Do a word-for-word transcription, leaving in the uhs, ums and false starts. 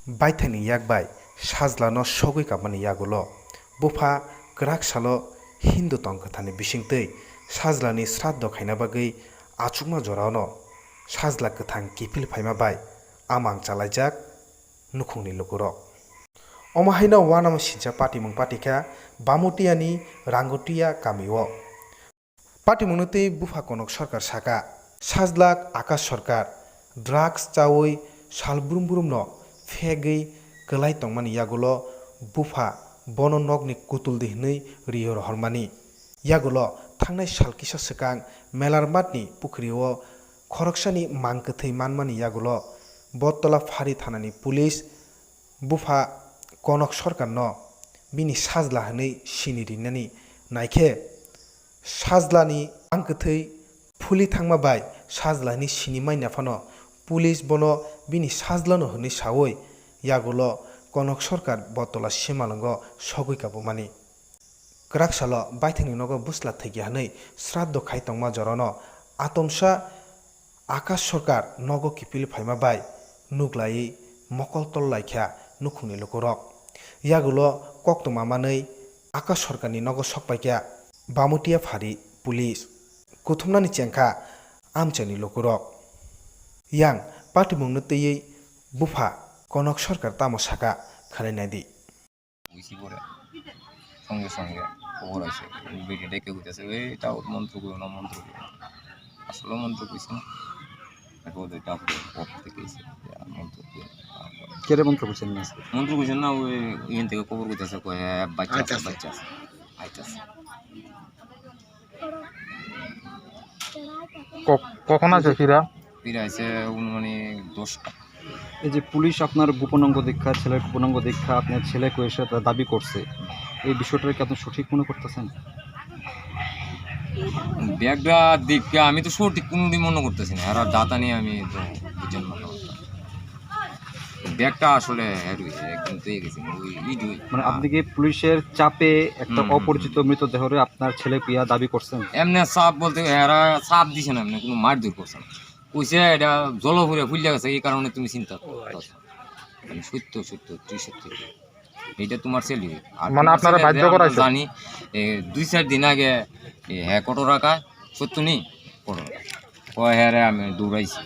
Baithangni yak bai sajlano sogwi kapmani yagulo bupha kwrak salo Hindu tong kwtharni bisingtwi sajlani sraddho khaina bagwi achukma jorao sajla kwthang kiphil phaima bai amang chalaijak nukhungni lukurok. Omo haino uanama sincha patimung patikha Bamutiani Rangotia kamio. Patimungno twi bupha Konok Sarkar saka, sajlak Akash Sarkar drugs chawi sal brum brumno phegwi kwlai tongmani yagulo bupha bono nokni kutul di hwnwi rio rohormani. Yagulo thangnai sal kisa swkang Melarmatni pukhrio khoroksani mang kwthwi manmani yagulo Bottola Phari thanani police bupha Konok Sarkarno bini sajla hwnwi sini rinani naikhe, sajlani mang kwthwi phuli thangma bai sajla hwnwi sini manya phano police bono bini sajlano hwnwi sawi yagulo Konok Sarkar Bottola simalwngo sogwi kabumani. Kwrak salo baithangni nogo bwsla thwikya hwnwi sraddho khai tongma jorano atomsa Akash Sarkar nogo kiphil phaima bai nuklaiwi mokol tol laikha nukhungni lukurok. Yagulo koktwma manwi Akash Sarkarni nogo sokpaikha Bamutia Phari police. Kuthumnani chengkha amchaini lukurok. Yang patimungno twiwi bupha Konok Sarkar tamo saka khwnai naidi. Buisi pore songe songe khobor aise, bede deke hoitase, "Ei ta mantro koi na, mantro koi na." Asole mantro koise na. Eko de ta pore pok te koise, ya, mantro koi na. Kere mantro koise na? Mantro koise na, oi iyen theke khobor hoitase, koi, "He, bachcha ase, bachcha ase, aitase." ক-, কখন আছে ফিরা? ফিরা আছে অনুমানিক দশটা। এই যে পুলিশ আপনার গোপনাঙ্গ দেখা, ছেলের গোপনাঙ্গ দেখা আপনার ছেলে কয়েছে তা দাবি করছে, এই বিষয়টাকে আপনি সঠিক মনে করতেছেন? ব্যাগটা দেখে আমি তো সঠিক কোনোদিন মনে করতেছি না, এরা দাতা নিয়ে আমি তো বুঝলাম না। ব্যাগটা আসলে হ্যাঁ রয়েছে, একদম পেয়ে গেছি, ওই ইট ওই। মানে আপনি কি পুলিশের চাপে একটা হুম, হুম, হুম। অপরিচিত মৃতদেহরে আপনার ছেলে পিয়া দাবি করছেন? এমনি চাপ বলতে এরা চাপ দিছে না, এমনি কোনো মারধর করছে না। কইছে এটা জল ভরে ফুলিয়া গেছে, এই কারণে তুমি চিন্তা করো। মানে সত্য, সত্য, তুই সত্য। এটা তোমার ছেলে। আর মানে তোমার আপনারা ছেলে বাধ্য যে আমরা করাইছো? জানি, এ, দুই চার দিন আগে, এ, হ্যাঁ, কত টাকা? সত্য নেই? কত টাকা? কয়, "হ্যাঁ রে, আমি দৌড়াইছি।"